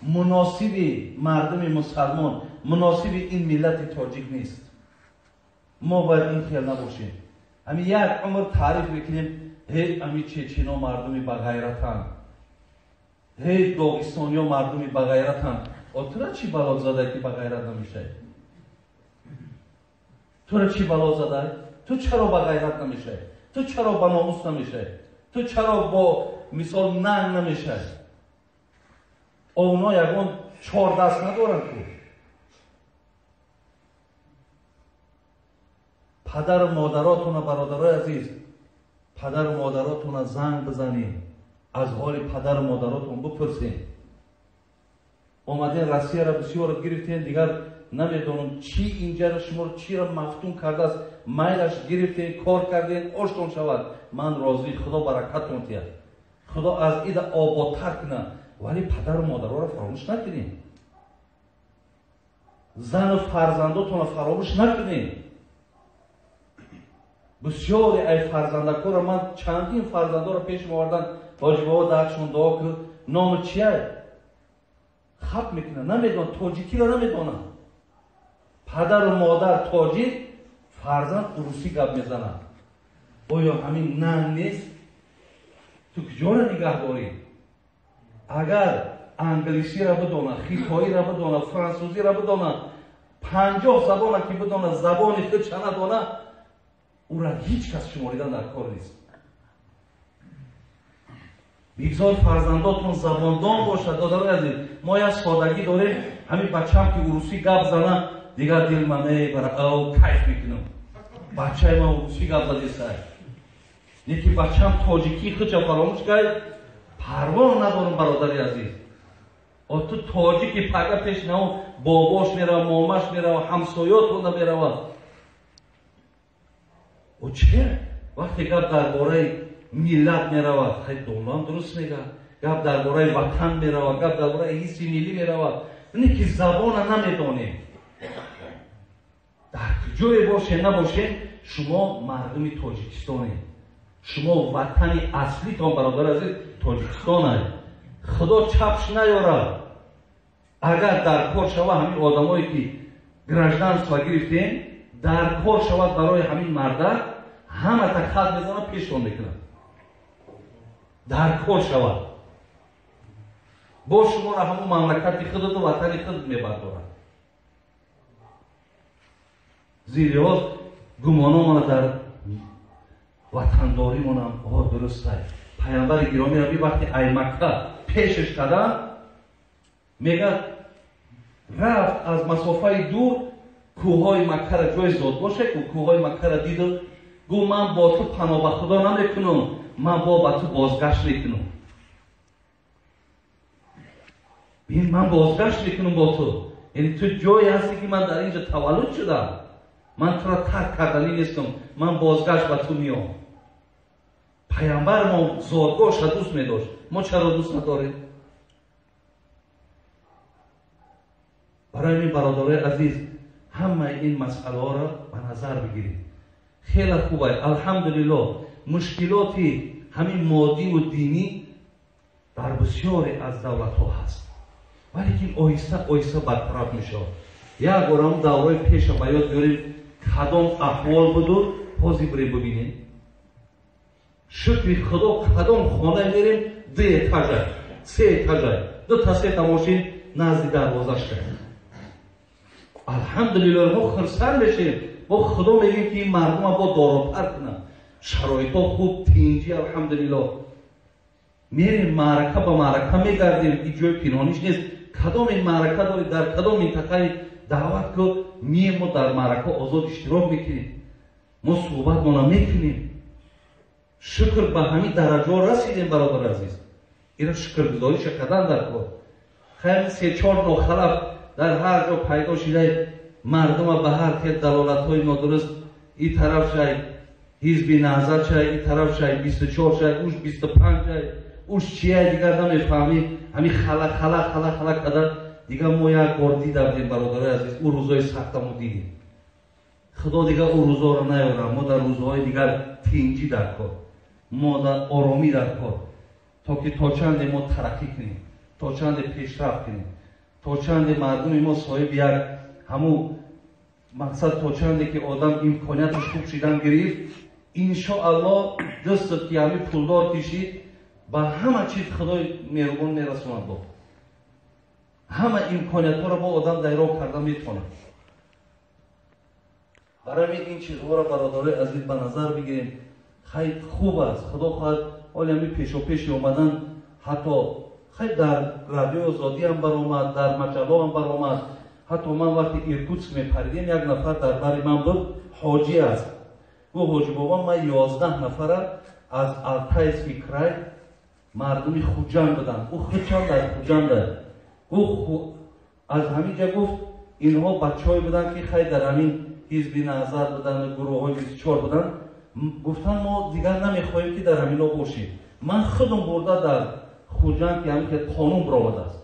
Муносиби мардуми мусалмон, муносиби ин миллати тоҷик нест. Мо бояд ин хел набошем. Ҳамин як умр таъриф мекунем, ҳей ами чечино мардуми бағайратанд, ҳей доғистониё мардуми бағайратанд. О тура чӣ бало задай ки бағайрат намешавӣ? Тура чӣ бало задай? Ту чаро бағайрат намешавӣ? Ту чаро ба номус намешавӣ? Ту чаро бо мисол нанг намешавӣ? Оно ягон чор даст надоранд ку. Падару модаротона, бародарои азиз, падару модаротона занг бизанед, аз ҳоли падару модаротон бипурсед. Омаден Россияро бисёр гирифтен, дигар намедонам чӣ инҷаро шуморо чиро мафтун кардааст, майлаш гирифтен, кор карден, оштон шавад. Ман розӣ, Худо баракаттон диҳад, Худо аз ида ободтар кунад, вале падару модароро фаромӯш накунед, зану фарзандотонро фаромӯш накунед. Бисёре ай фарзандакоро ман чандин фарзандоро пеш меовардан, ҳоҷи бобо даршон дуо кун, номи чия хат мекунад, намедонад, тоҷикиро намедонад. Падару модар тоҷик, фарзанд урусӣ гап мезанад. Оё ҳамин нанг нест? Ту куҷоро нигаҳ дорӣ? Агар англисиро бидонад, хитоиро бидонад, франсузиро бидонад, 50 забона ки бидонад, забони худша надонад, ӯра ҳеҷ кас шуморидан дар кор нест. Бигзор фарзандотон забондон бошад. Додарои азиз, мо як содагӣ дорем, ҳамин бачаам ки урусӣ гап зана, дигар дилма мебара, ав кайф мекунам. Бачаи ман урусӣ гап задисай. Лекин бачаам тоҷикии худша фаромӯш кард, парво надорам, бародари азиз. О ту тоҷики пага пеш нао бобош мерава, момаш мерава, ҳамсоётона мерава. О че? Вақте гап дар бораи миллат меравад, хай донам дуруст мега, гап дар бораи ватан меравад, гап дар бораи ҳисси миллӣ меравад, не ки забона намедонем. Дар куҷое бошем набошем, шумо мардуми тоҷикистонед. Шумо ватани аслитон, бародари азиз, тоҷикистон аст. Худо чапш наёрад. Агар дар кор шава ҳамин одамое ки гражданство гирифтем, дар кор шавад барои ҳамин мардак, ҳамата хат мезанад, пешон мекунад. Дар кор шавад. Бо шуморо ҳамун мамлакати худату ватани худат мебардорад. Зириҳоз гумономона дар ватандоримонам дуруст аст. Паямбари гиромӣ раби вақти ай Макка пешаш кадан, мегӯяд рафт аз масофаи дур кӯҳҳои Маккара, ҷои зодбоше, кӯҳҳои Маккара диду гуфт ман бо ту паноҳ ба Худо намекунам, ман бо ба ту бозгашт мекунам. Бин, ман бозгашт мекунам бо ту. Яъне ту ҷое ҳасти ки ман дар инҷо таваллуд шудам, ман туро тарк карданӣ нестам, ман бозгашт ба ту меом. Паямбар мо зодгоҳша дӯст медошт, мо чаро дӯст надорем? Барои ин бародарои азиз, ҳамаи ин масъалаҳоро ба назар бигиред. Хеле хуб аст, алҳамдулиллоҳ, мушкилоти ҳамин моддиву динӣ дар бисёре аз давлатҳо ҳаст, валекин оҳиста оҳиста бартараф мешавад. Як борам давраи пеша ба ёд биёрем, кадом аҳвол буду ҳозир бирем бибинем. Шукри Худо, кадом хона мерем, ду этажа, се этажа, ду та се та мошин назди дарвозаш кард. Алҳамдулиллоҳ, мо хурсанд мешавем, бо Худо мегӯем ки ин мардума бо доротар кунад, шароитҳо хуб, тинҷӣ, алҳамдулиллоҳ. Мерем маърака ба маърака мегардем, ки ҷои пинҳониш нест. Кадом ин маърака доред, дар кадом минтақаи даъват ку, мием мо дар маърака озод иштирок мекунем, мо суҳбатмона мекунем. Шукр ба ҳамин дараҷаҳо расидем, бародари азиз. Ина шукргузориша кардан дар кор. Хайр, се-чор нохалаф дар ҳар ҷо пайдо шидай, мардума ба ҳар хел далолатҳои нодуруст, и тараф шай ҳизби наҳзат шай, и тараф шай 24 шай, уш 25 шай, уш чияй, дигар намефаҳмӣ. Ҳамин хала хала хала хала када дигар мо як бор дида будем, бародарои азиз, ӯ рӯзои сахта мо дидем. Худо дигар ӯ рӯзоро наёрад, мо дар рӯзҳои дигар тинҷӣ дар кор. Мо дар оромӣ дар кор, то ки то чанде мо тараққӣ кунем, то чанде пешрафт кунем, то чанде мардуми мо соҳиби як ҳамун мақсад, то чанде ки одам имконияташ хуб шидан гирифт, иншоаллоҳ дастат ки ҳамин пулдор кишид, ба ҳама чиз Худои меҳрубон мерасонад. Бо ҳама имкониятҳоро бо одам дайро карда метавонад. Барои ин чизҳоро бародарои азиз ба назар бигирем. Хай хуб аст, Худо хоҳад ҳоли ҳамин пешопеши омадан, ҳатто хай дар радиои Озодӣ ҳам баромад, дар маҷалло ҳам баромад. Ҳатто ман вақти Иркутск мепаридем, як нафар дар бари ман буд, ҳоҷӣ аст. Гуфт ҳоҷӣ бобо, ман 11 нафара аз Алтайский край мардуми Хуҷанд буданд. Ӯ худшам дар Хуҷанд аст. Гуфт аз ҳамин ҷа гуфт инҳо бачаҳое буданд ки хай дар ҳамин ҳизби назар буданд, гурӯҳҳои 24 буданд. Гуфтанд мо дигар намехоҳем ки дар ҳаминҳо бошем. Ман худам бурда дар Хуҷанд ки ҳамин ки қонун баромадааст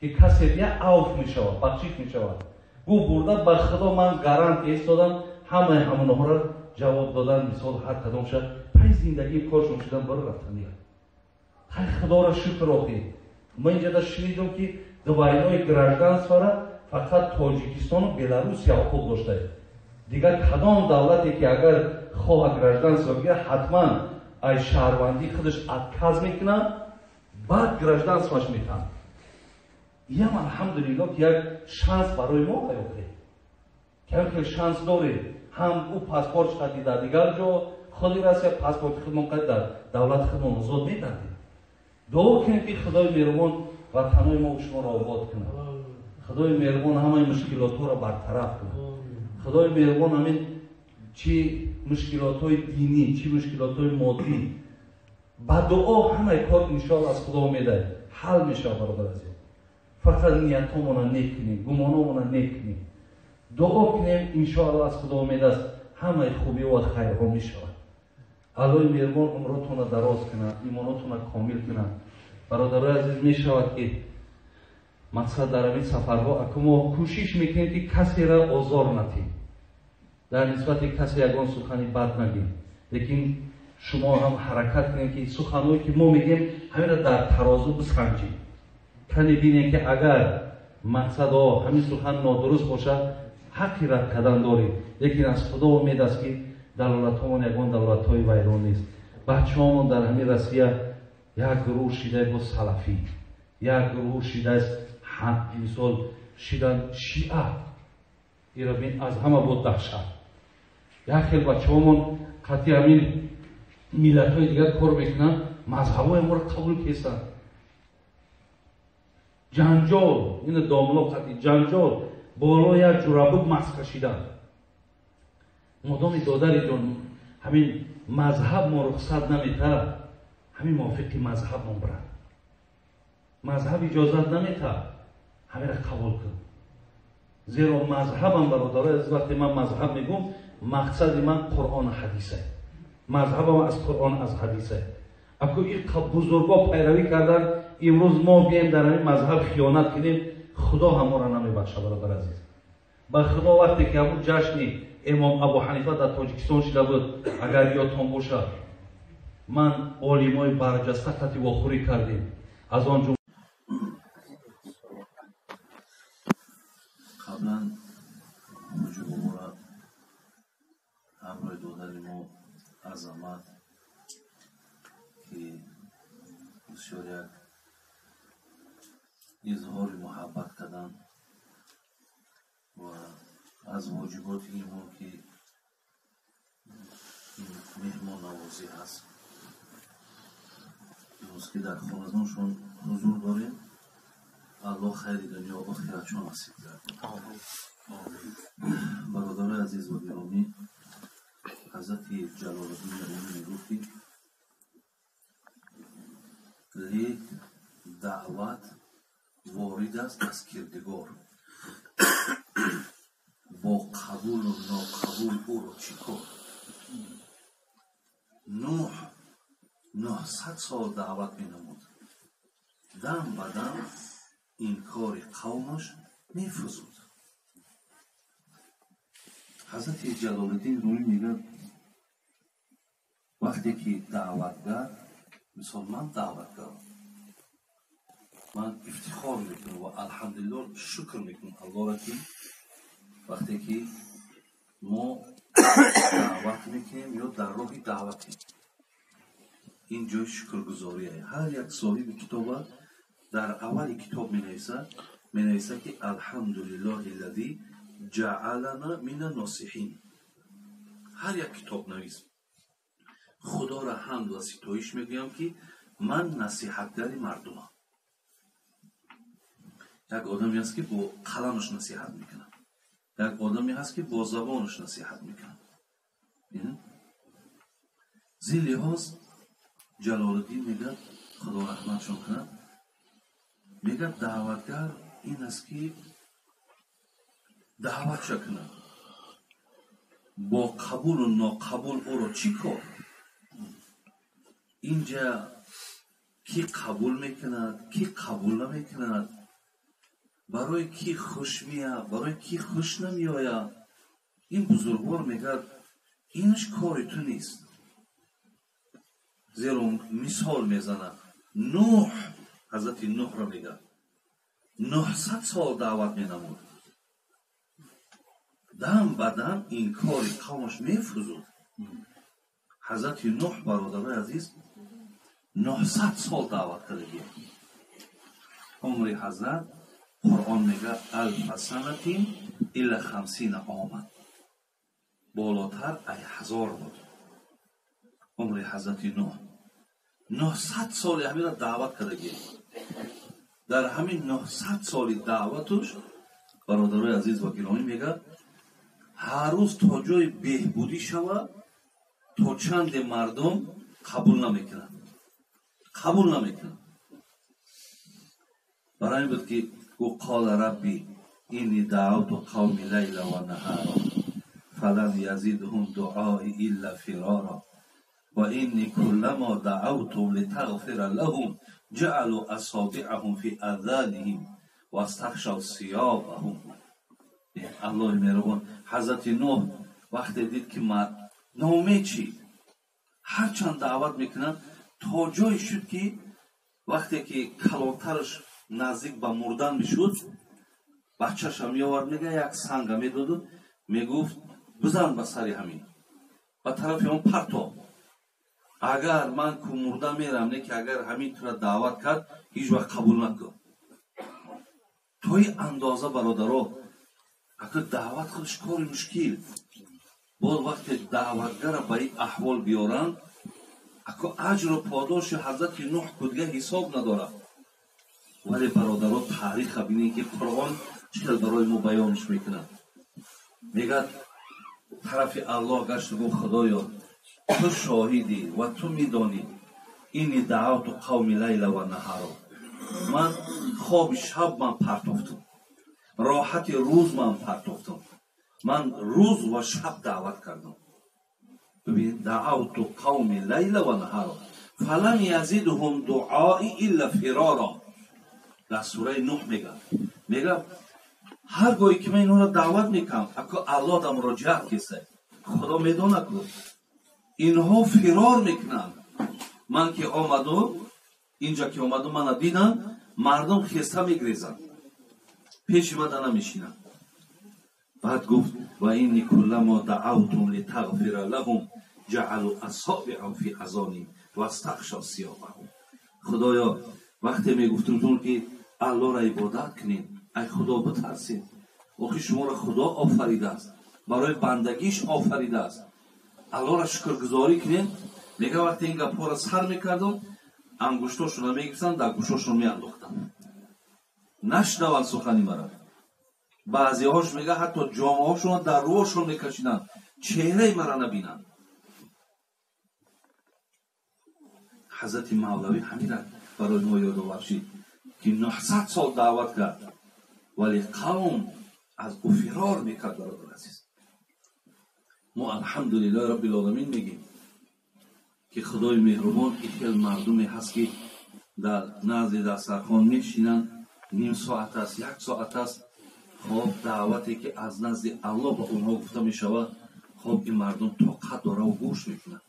ки касе бия авф мешавад, бахшиш мешавад. Гуфт бурда ба Худо ман гарант истодам, ҳамаи ҳамонҳоро ҷавоб додан, мисол ҳар кадомша пай зиндагии коршон шудан бара рафтан дигар. Хай Худоро шукр охи. Ман инҷода шунидам ки двойное гражданствора фақат Тоҷикистону Беларусия ҳуқуқ доштаед. Дигар кадом давлате ки агар хоҳад гражданство бигирад, ҳатман ай шаҳрвандии худаш отказ мекунад, баъд гражданствоаш метаҳад. Иам алҳамдулиллоҳ ки як шанс барои мо ҳаёте. Ки ҳам хел шанс дорем, ҳам ӯ паспорт қати дар дигар ҷо, худи Россия паспорти худмон қати дар давлати худмон озод мегардем. Дуо кунем ки Худои меҳрубон ватанои мо шуморо обод кунад. Худои меҳрубон ҳамаи мушкилотҳоро бартараф кунад. Худои меҳрубон ҳамин чӣ мушкилотҳои динӣ, чӣ мушкилотҳои моддӣ, ба дуо ҳамаи кор иншоаллоҳ аз Худо медиҳад, ҳал мешавад. Бародар азиз, фақат ниятҳомона нек кунем, гумонҳомона нек кунем, дуо кунем, иншоаллоҳ аз Худо медиҳад, ҳамаи хубиҳо ва хайрҳо мешавад. Аллоҳи меҳрубон умротонро дароз кунад, имонотонро комил кунад. Бародарои азиз, мешавад ки мақсад дар ҳамин сафарҳо аку мо кӯшиш мекунем ки касеро озор натиҳем, дар нисбати касе ягон сухани бад нагӯем, лекин шумо ҳам ҳаракат кунед ки суханҳое ки мо мегӯем ҳаминро дар тарозу бисанҷем, кане бинем ки агар мақсадҳо ҳамин сухан нодуруст бошад, ҳаққи рад кардан дорем. Лекин аз Худо умед аст ки далолатҳомон ягон давлатҳои вайрон нест. Бачаҳомон дар ҳамин Россия як гурӯҳ шида бо салафӣ, як гурӯҳ шидааст мисол шидан шиа, ира бин аз ҳама бо даҳшат. Як хел бачаҳомон қатъи ҳамин миллатҳои дигар кор мекунанд, мазҳабҳои моро қабул кесанд. Ҷанҷол, ина домло қатъи ҷанҷол, боло як ҷурабук масх кашидан. Модоми додари ҷон ҳамин мазҳаб мо рухсат наметаҳад, ҳамин мувофиқи мазҳаб мо бирад. Мазҳаб иҷозат наметаҳад, ҳаминро қабул кун. Зеро мазҳабам, бародарои азиз, вақте ман мазҳаб мегӯм, мақсади ман Қуръону ҳадиса. Мазҳабам аз Қуръон, аз ҳадиса. Аку ин бузургҳо пайравӣ карданд, имрӯз мо бием дар ҳамин мазҳаб хиёнат кунем, Худо ҳамонро намебахшад, бародар азиз. Ба Худо вақте ки ҳамун ҷашни имом Абу Ҳанифа дар Тоҷикистон шида буд, агар ёдтон бошад, ман олимои барҷаста қати вохӯрӣ кардем. Аз он ҷумла қаблан ҳоҷи бобора ҳамроҳи додари мо Азамат, ки бисёр як изҳори муҳаббат карданд ва аз воҷиботи имон ки меҳмоннавозӣ ҳаст, имрӯз ки дар хонадоншон ҳузур дорем, Аллоҳ хайри дунё охиратшон насиб гардонад. Бародарои азиз ва гиромӣ, ҳазрати Ҷалолуддини Румӣ мегуфт ки лек даъват ворид аст аз кирдигор, бо қабулу ноқабул ӯро чӣ кор? Нӯҳ 900 сол даъват менамуд, дам ба дам инкори қавмаш мефузуд. Ҳазрати Ҷалолиддин Румӣ мегӯяд Вақте ки даъватгар, мисол ман даъватгарам, ман ифтихор мекунам ва алҳамдулиллоҳ шукр мекунам Аллоҳро, ки вақте ки мо даъват мекунем ё дар роҳи даъватем, ин ҷои шукргузорие. Ҳар як соҳиби китоба дар аввали китоб менависад ки алҳамдулиллоҳи аллази ҷаалана мина носиҳин. Ҳар як китобнавис Худоро ҳамд ва ситоиш мегӯям, ки ман насиҳатгари мардумам. Як одаме ҳаст, ки бо қаламаш насиҳат мекунад, як одаме ҳаст, ки бо забонаш насиҳат мекунад. Зин лиҳоз Ҷалолиддин мегӯяд, Худо раҳматшон кунад, мегӯяд даъватгар ин аст, ки даъватша кунад, бо қабулу ноқабул ӯро чӣ кор? Инҷа ки қабул мекунад, ки қабул намекунад, барои ки хуш меяд, барои ки хуш намеояд. Ин бузургвор мегӯяд инаш кори ту нест. Зеро мисол мезанад Нуҳ, ҳазрати Нуҳро мегӯяд, 900 сол даъват менамуд, дам ба дам инкори қавмаш мефузуд. Ҳазрати Нуҳ, бародарои азиз, 900 сол даъват кардагӣ. Умри ҳазрат Қуръон мегӯяд алфа санатин илла хамсина омад, болотар ай 1000 буд умри ҳазрати Нуҳ. 900 соли ҳаминро даъват кардагӣ. Дар ҳамин 900 соли даъватуш, бародарои азиз ва гиромӣ, мегӯяд ҳар рӯз то ҷои беҳбудӣ шавад, то чанде мардум қабул намекунанд, қабул намекунанд. Барои ин буд ки гуфт қола рабби инни даъавту қавми лайла ва наҳара фалам язидҳум дуои илла фирора ва инни куллама даъавтум литағфира лаҳум ҷаалу асобиъаҳум фи азониҳим вастахшав сиёбаҳум. Аллоҳи меҳрубон ҳазрати Нуҳ вақте дид, ки ноумед шид, ҳарчанд даъват мекунанд, то ҷое шуд, ки вақте ки калонтараш наздик ба мурдан мешуд, бачаша меовард, мега як санга медоду мегуфт бизан ба сари ҳамин, ба тарафи он парто, агар ман ку мурда мерам, не ки агар ҳамин тура даъват кард, ҳеҷ вақт қабул накун. То ин андоза, бародаро, ака даъват худаш кори мушкил. Боз вақте даъватгара ба ин аҳвол биёранд, ако аҷру подоши ҳазрати Нуҳ кудга ҳисоб надорад. Вале бародаро, таъриха бинед, ки Қуръон чӣ хел барои мо баёнш мекунад. Мегӯяд тарафи Аллоҳ гашту гуфт Худоё, ту шоҳидӣ ва ту медонӣ, инни даъавту қавми лайла ва наҳаро, ман хоби шаб ман партофтам, роҳати рӯз ман партофтам, ман рӯз ва шаб даъват кардам. Бибин, даъавту қавми лайла ва наҳаро фалам язидҳум дуои илла фирора. Дар сураи Нуҳ мегӯяд ҳар гоҳе ки ман инҳоро даъват мекунам, ако Аллоҳ да муроҷиат кеса, Худо медонад ку инҳо фирор мекунанд. Ман ки омаду инҷа ки омаду мана дидам, мардум хеста мегрезанд, пеши мада намешинанд. Баъд гуфт ва инни куллама даъавтум литағфира лаҳум ҷаалу асобиъаҳум фи азонihim вастахшав сиёбаҳум. Худоё, вақте мегуфтумтон ки Аллоҳро ибодат кунед, ай Худо битарсед, охи шуморо Худо офаридааст, барои бандагиш офаридааст, Аллоҳро шукргузорӣ кунед. Мега вақте ин гапҳоро сар мекардам, ангуштошонро мегирифтанд, дар гӯшошон меандохтанд, нашнаванд сухани мара. Баъзеҳош мега ҳатто ҷомаҳошонро дар рӯҳошон мекашиданд, чеҳраи мара набинанд. Ҳазрати Мавлавӣ ҳамина барои мо ёдовар шид, ки 900 сол даъват кард, вале қавм аз ӯ фирор мекард. Бародар азиз, мо алҳамдулиллоҳи раббил оламин мегӯем, ки Худои меҳрубон ин хел мардуме ҳаст, ки дар назди дастархон мешинанд, ним соат аст, як соат аст, хоб даъвате ки аз назди Аллоҳ ба онҳо гуфта мешавад, хоб ин мардум тоқат дора ва гӯш мекунанд.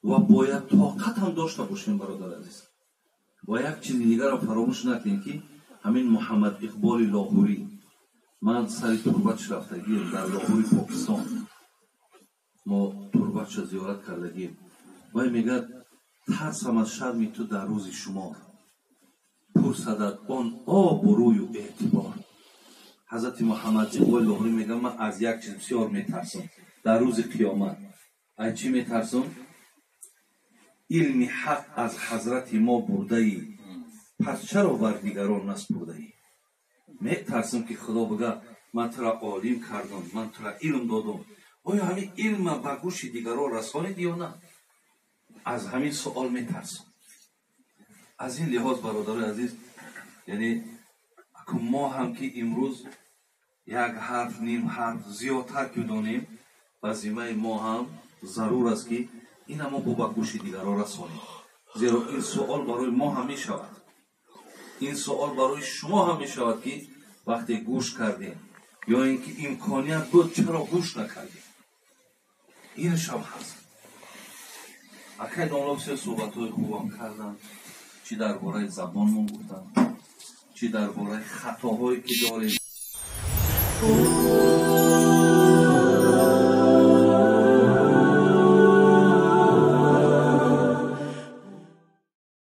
Ва бояд тоқат ҳам дошта бошем, бародар азиз. Ва як чизи дигарро фаромӯш накунем, ки ҳамин Муҳаммад Иқболи Лоҳурӣ, ман сари турбатш рафтагием дар Лоҳури Покистон, мо турбатша зиёрат кардагием. Вай мегӯяд: тарсам аз шарми ту дар рӯзи шумор, пурсадат он обрӯю эътибор. Ҳазрати Муҳаммад Иқболи Лоҳурӣ мегӯяд: ман аз як чиз бисёр метарсам дар рӯзи қиёмат. Ай чӣ метарсам? Илми ҳақ аз ҳазрати мо бурдаӣ, пас чаро бар дигарон наспурдаӣ? Метарсам, ки Худо бигӯяд: ман тура олим кардам, ман тура илм додам, оё ҳамин илма ба гӯши дигарон расонид ё на? Аз ҳамин суол метарсам. Аз ин лиҳоз, бародарои азиз, яъне мо ҳам ки имрӯз як ҳарф, ним ҳарф зиёдтар ки донем, ба зиммаи мо ҳам зарур аст, ки ина мо бо ба гӯши дигарон расонем, зеро ин суол барои мо ҳам мешавад, ин суол барои шумо ҳам мешавад, ки вақте гӯш кардем ё ин ки имконият буд, чаро гӯш накардем? Инашам ҳаст. Акай домла бисёр суҳбатҳои хубам карданд, чӣ дар бораи забонмон гуфтанд, чӣ дар бораи хатоҳое ки дорем.